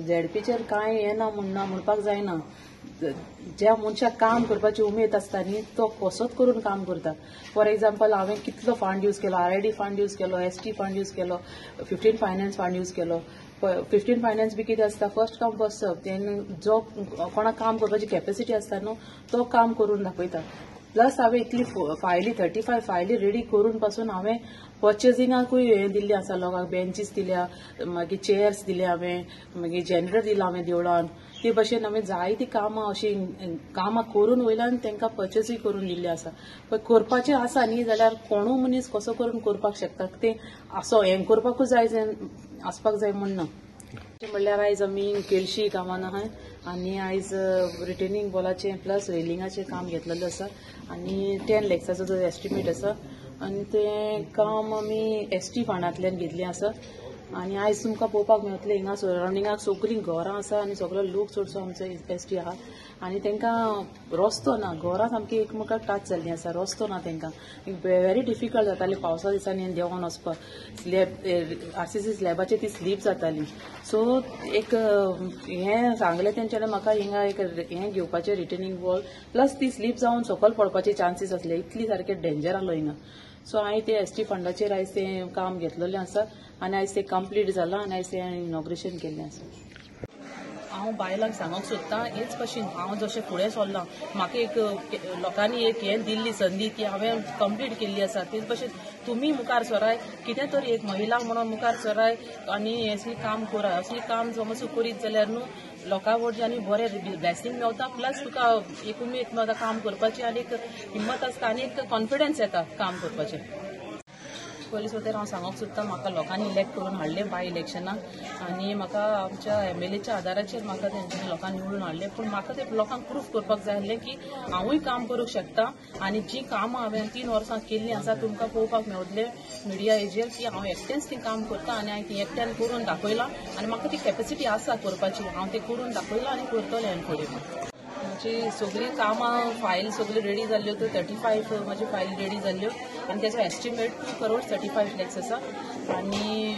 झेडपीचेर कांय येना म्हणना म्हणपाक जायना. ज्या मनशाक काम करपाची उमेद आसता न्ही तो कसोच करून काम करता. फॉर एग्जाम्पल हांवें कितलो फंड यूज केलो, आरआयडी फंड यूज केलो, एसटी फंड यूज केलो, 15 फायनान्स फंड यूज केलो. 15 फायनान्स बी कितें आसता, फर्स्ट कम फर्स्ट सर्व. तेन्ना जो कोणाक काम करपाची कॅपेसिटी आसता न्हू तो काम करून दाखयता. प्लस हांवें इतली फायली 35 फायली रेडी करून पासून हांवें पर्चेसिंगाकूय हें दिल्लें आसा, लोकांक बेंचीस दिल्या, मागीर चेयर्स दिले हांवें, मागीर जनरेटर दिला हांवें देवळान. ते भशेन हांवें जायतीं कामां अशीं कामां करून वयल्यान तांकां पर्चेसूय करून दिल्ली आसा. पण करपाचें आसा न्ही जाल्यार कोणूय मनीस कसो करून करपाक शकता, तें असो हें करपाकूच जाय आसपाक जाय म्हण ना. म्हणल्यार आयज आमी केळशी गांवान आहाय आनी आयज रिटेनिंग वॉलाचें प्लस रेलिंगाचें काम घेतलेलें आसा आनी 10 लॅक्साचो जो एस्टिमेट आसा आनी तें काम आमी एसटी फंडांतल्यान घेतलें आसा. आनी आयज तुमकां पळोवपाक मेळटलें हिंगा सरावंडिंगाक सगळीं घरां आसा आनी सगळो लोक चडसो आमचो एसटी आहा आनी तांकां रस्तो ना, घरां सामकी एकमेकाक टच जाल्लीं आसा, रस्तो ना तांकां, व्हेरी डिफिकल्ट जातालें पावसा दिसांनी देंवोन वचपाक. स्लॅब आरसीसी स्लॅबाचेर ती स्लीप जाताली. सो एक हें सांगलें तेंच्यांनी म्हाका हिंगा एक हें घेवपाचें रिटेनिंग वॉल, प्लस ती स्लीप जावन सकयल पडपाचे चान्सीस आसले, इतली सारकें डेंजर आसलो हिंगा. सो हांवें ते एसटी फंडाचेर आयज तें काम घेतलेलें आसा आनी आयज तें कंप्लीट जालां आनी आयज तें इनॉग्रेशन केल्लें आसा. हांव बायलांक सांगूंक सोदतां हेच भशेन हांव जशें फुडें सरलां, म्हाका एक लोकांनी एक हें दिल्ली संदी ती हांवें कंप्लीट केल्ली आसा, तेच भशेन तुमी मुखार सराय, कितें तरी एक महिला म्हणून मुखार सराय आनी असलीं काम कराय. असलीं काम समज करीत जाल्यार न्हू लोकां कडच्यान बरें ब्लेसिंग मेवता, प्लस तुका एक उमेद मेवता काम करपाची आनी एक हिम्मत आसता आनी एक कॉन्फिडन्स येता काम करपाचें. पयलीं सुद्दां हांव सांगूंक सोदतां म्हाका लोकांनी इलेक्ट करून हाडलें बाय इलेक्शनाक आनी म्हाका आमच्या एमएलएच्या आदाराचेर म्हाका तेंच्यांनी लोकांनी निवडून हाडलें. पूण म्हाका ते लोकांक प्रूफ करपाक जाय आसलें की हांवूय काम करूंक शकता आनी जीं कामां हांवें 3 वर्सां केल्लीं आसा तुमकां पळोवपाक मेळटलें मिडिया हेजेर की हांव एकटेंच तीं काम करता आनी हांवें ती एकट्यान करून दाखयलां आनी म्हाका ती कॅपेसिटी आसा करपाची, हांव तें करून दाखयलां आनी करतलें हांवें फुडें. म्हजी सगळीं कामां फायल सगळ्यो रेडी जाल्ल्यो, त्यो 35 म्हजी फायल रेडी जाल्ल्यो आनी तेजो एस्टिमेट 2 करोड 35 लॅक्स आसा. आनी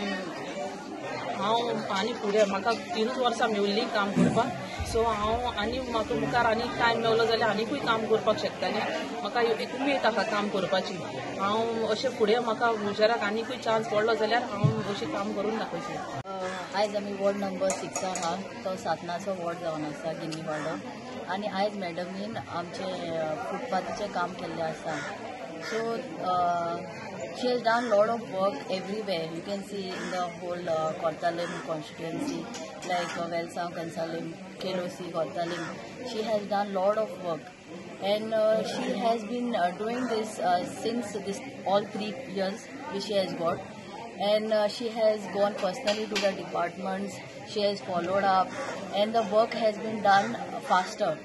हांव आनी फुडें म्हाका 3 वर्सां मेवल्लीं काम करपाक, सो हांव आनी म्हाका मुखार आनी टायम मेवलो जाल्यार आनीकूय काम करपाक शकतालें. म्हाका एक उमेद आसा काम करपाची. हांव अशें फुडें म्हाका फ्युचराक आनीकूय चान्स पडलो जाल्यार हांव अशें काम करून दाखयतलें. आयज आमी वॉर्ड नंबर 6 आहा, तो सातनाचो वॉर्ड जावन आसा गिन्नीवाडो आनी आयज मॅडमीन आमचें फुटपाथीचें काम केल्लें आसा. So she has done lot of work everywhere. You can see in the whole Cortalim constituency like Velsao, Cansaulim, Quelossim, Cortalim. She has done lot of work and she has been doing this since this all 3 years which she has got. And she has gone personally to the departments, she has followed up and the work has been done faster.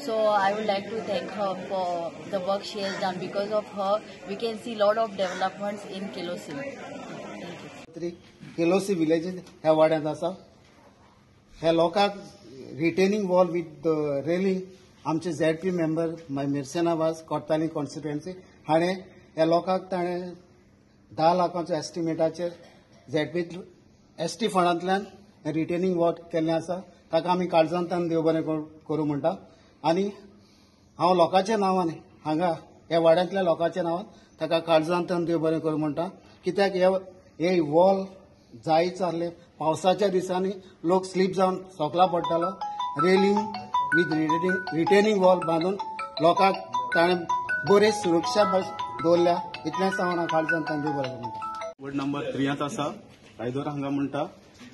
So I would like to thank her for the work she has done. Because of her, we can see lot of developments in Quelossim. Thank you. Quelossim village ह्या वाड्यांत आसा. ह्या लोकांक retaining wall with railing आमचे ZP member Mirsena Vaz Cortalim constituency हाणें ह्या लोकांक ताणें 10 लाखांच्या एस्टिमेटाचेर झेडपी एसटी फंडांतल्यान रिटेनिंग वॉल केल्लें आसा. ताका आमी काळजांतल्यान देव बरें करूं म्हणटा आनी हांव लोकांच्या नांवान हांगा ह्या वाड्यांतल्या लोकांच्या नांवान ताका काळजांतल्यान देव बरें करूं म्हणटा. कित्याक हे वॉल जायच आसले, पावसाच्या दिसांनी लोक स्लीप जावन सोकला पडटालो. रेलिंग विथ रिटेनिंग वॉल बांदून लोकांक ताणें बरी सुरक्षा दवरल्या. इतलेंच हांव काळजांतल्यान देव बरें करूं म्हणटा. वॉर्ड नंबर 3 आसा रायदोर हांगा म्हणटा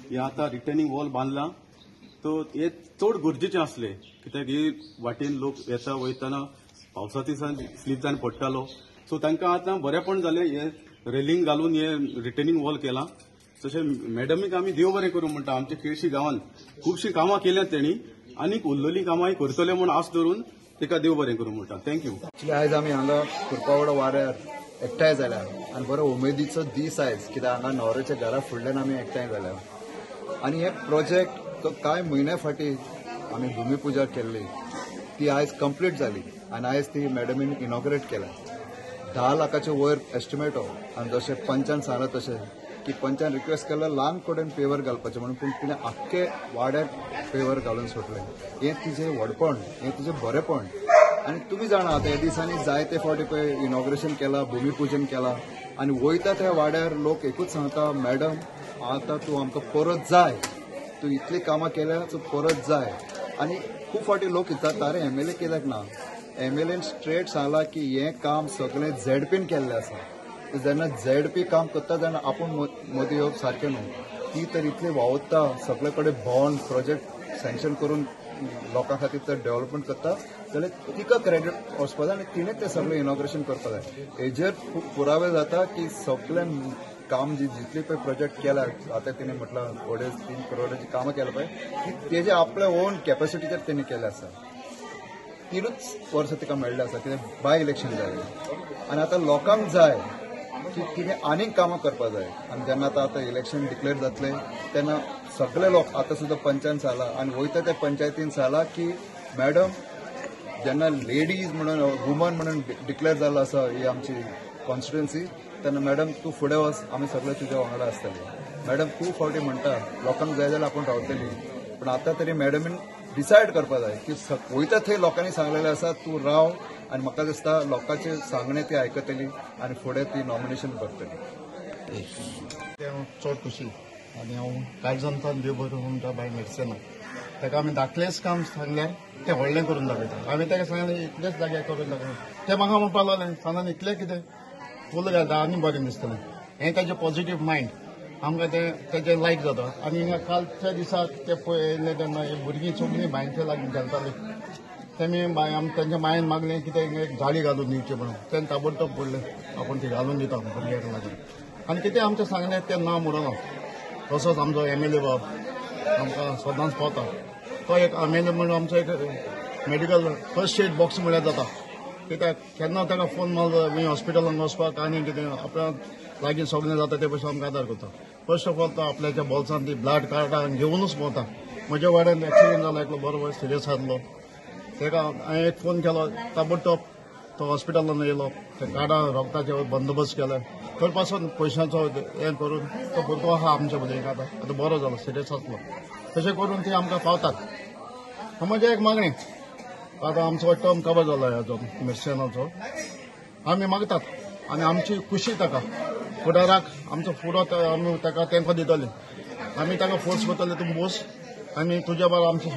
हे आतां रिटर्निंग वॉल बांदला तो हे चड गरजेचें आसलें कित्याक ही वाटेन लोक येता वयतना पावसा दिसान स्लीप जावन पडटालो. सो तांकां आतां बरेंपण जालें हे रेलिंग घालून हे रिटर्निंग वॉल केलां. तशें मॅडमीक आमी देव बरें करूं म्हणटा. आमच्या केळशी गांवांत खुबशीं कामां केल्यात तेणी आनीक उरलेलीं कामांय करतले म्हूण आस धरून ताका देव बरें करूं म्हणटा. Thank you. Actually आयज आमी हांगा कुरपावडो वाऱ्यार एकठांय जाल्या आनी बरो उमेदीचो दीस आयज, कित्याक हांगा न्हवऱ्याच्या घरा फुडल्यान आमी एकठांय जाल्या आनी हे प्रोजेक्ट तो कांय म्हयन्या फाटीं आमी भुमिपुजा केल्ली ती आयज कंप्लीट जाली आनी आयज ती मॅडमीन इनॉग्रेट केल्या. 10 लाखाचे वयर एस्टिमेट हो आनी जशें पंचान सांगलां तशें की पंचान रिक्वेस्ट केला ल्हान कडेन पेवर घालपाचें म्हणून, पूण तिणें आख्खे वाड्यार पेवर घालून सोडलें. हें तिजें व्हडपण, हें तिजें बरेंपण. आनी तुमी जाणा आतां ह्या दिसांनी जायते फावटी पळय इनॉग्रेशन केलां, भुमीपुजन केलां आनी वयता त्या वाड्यार लोक एकूच सांगता, मॅडम आतां तूं आमकां परत जाय, तूं इतलीं कामां केल्या तूं परत जाय. आनी खूब फावटी लोक विचारता, अरे एमएलए कित्याक ना? एमएलएन स्ट्रेट सांगलां की हें काम सगळें झेडपीन केल्लें आसा. जेन्ना झेडपी काम करता तेन्ना आपूण मदीं येवप सारकें न्हू. ती तर इतली वावुरता, सगळे कडेन भोंवन प्रोजेक्ट सँक्शन करून लोकां खातीर तर डेव्हलपमेंट करता, जाल्यार तिका क्रेडीट वचपा जाय आनी तिणें तें सगळें इनॉग्रेशन करपा जाय. हेजेर खूब पुरावे जाता की सगळें काम जी जितली पळय प्रोजेक्ट केला, आतां तिणें म्हटलां 2.5-3 करोडाची कामां केलां पळय, ती तेजे आपल्या ओन कॅपॅसिटीचेर तेणी केलें आसा. 3 वर्सां तिका मेळ्ळें आसा, कित्याक बाय इलेक्शन जालें. आनी आतां लोकांक जाय की तिणें आनीक कामां करपाक जाय. आनी जेन्ना आतां इलेक्शन डिक्लेअर जातलें तेन्ना सगळे लोक आतां सुद्दां पंचान सांगलां आनी वयता त्या पंचायतीन सांगलां की मॅडम जेन्ना लेडीज म्हणून वुमन म्हणून डिक्लेअर जाल्लो आसा ही आमची कॉन्स्टिट्युएन्सी, तेन्ना मॅडम तूं फुडें वच, आमी सगळे तुज्या वांगडा आसतले. मॅडम खूब फावटी म्हणटा लोकांक जाय जाल्यार आपूण रावतली, पूण आतां तरी मॅडमीन डिसायड करपाक जाय की वयता थंय लोकांनी सांगलेलें आसा तूं राव, आनी म्हाका दिसता लोकांचें सांगणें ती आयकतली आनी फुडें ती नॉमिनेशन करतली. हांव चड खुशी आनी हांव काळजांतल्यान देव बरो म्हणटा बाय मेडसेना. ताका आमी धाकलेंच काम सांगल्यार तें व्हडलें करून दाखयता. हांवें ताका सांगलें इतलेंच जाग्यार करून दाखयता, तें म्हाका म्हणपाक लागलें सांगलें इतलें कितें फूल घालता आनी बरें दिसतलें. हें ताजें पॉझिटीव मायंड आमकां तें ताजें लायक जाता. आनी हिंगा कालच्या दिसा ते पळयलें तेन्ना भुरगीं सगळीं बांयच्या लागीं खेळटालीं, तेमी तांच्या मायन मागलें कितें एक जाळी घालून दिवची म्हणून, तेन्ना ताबडतोब पडलें आपूण ती घालून दिता भुरग्यांक लागून. आनी कितें आमचें सांगलें तें ना म्हणून. तसोच आमचो एमएलए बाब आमकां सदांच पावता, तो एक एमएलए म्हणून आमचो एक मेडिकल फर्स्ट एड बॉक्स म्हळ्यार जाता. कित्याक केन्ना ताका फोन मारलो आमी हॉस्पिटलान वचपाक आनी कितें आपल्या लागीं सगळें जाता ते पयशे आमकां आदार करता. फर्स्ट ऑफ ऑल तो आपल्याच्या बोल्सान ती ब्लड कार्डां घेवनूच भोंवता. म्हज्या वाड्यान एक्सिडंट जालो एकलो बरोबर सिरियस आसलो, ताका हांवें एक फोन केलो, ताबडतोब तो हॉस्पिटलान येयलो, ते कार्डां रोगताचे बंदोबस्त केले, थंय पासून पयशांचो हें करून तो भुरगो आहा आमच्या भुरग्यांक आतां आतां बरो जालो, सिरियस आसलो. तशें करून ती आमकां पावतात. म्हजें एक मागणें, आतां आमचो टर्म कवर जालो ह्याचो मिरसेनाचो, आमी मागतात आनी आमची खुशी ताका फुडाराक आमचो फुडो आमी ताका तेंको दितले. आमी ताका फोर्स करतले तूं बोस, आमी तुज्या बरोबर आमची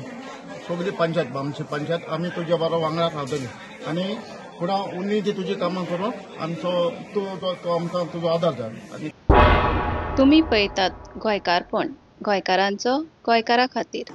सगळी पंचायत आमची पंचायत आमी तुज्या बरोबर वांगडा रावतली आनी फुडां उरली ती तुजी कामां करून आमचो तूं आमकां तुजो आदार जाय. आनी तुमी पळयतात गोंयकारपण, गोंयकारांचो गोंयकारा खातीर.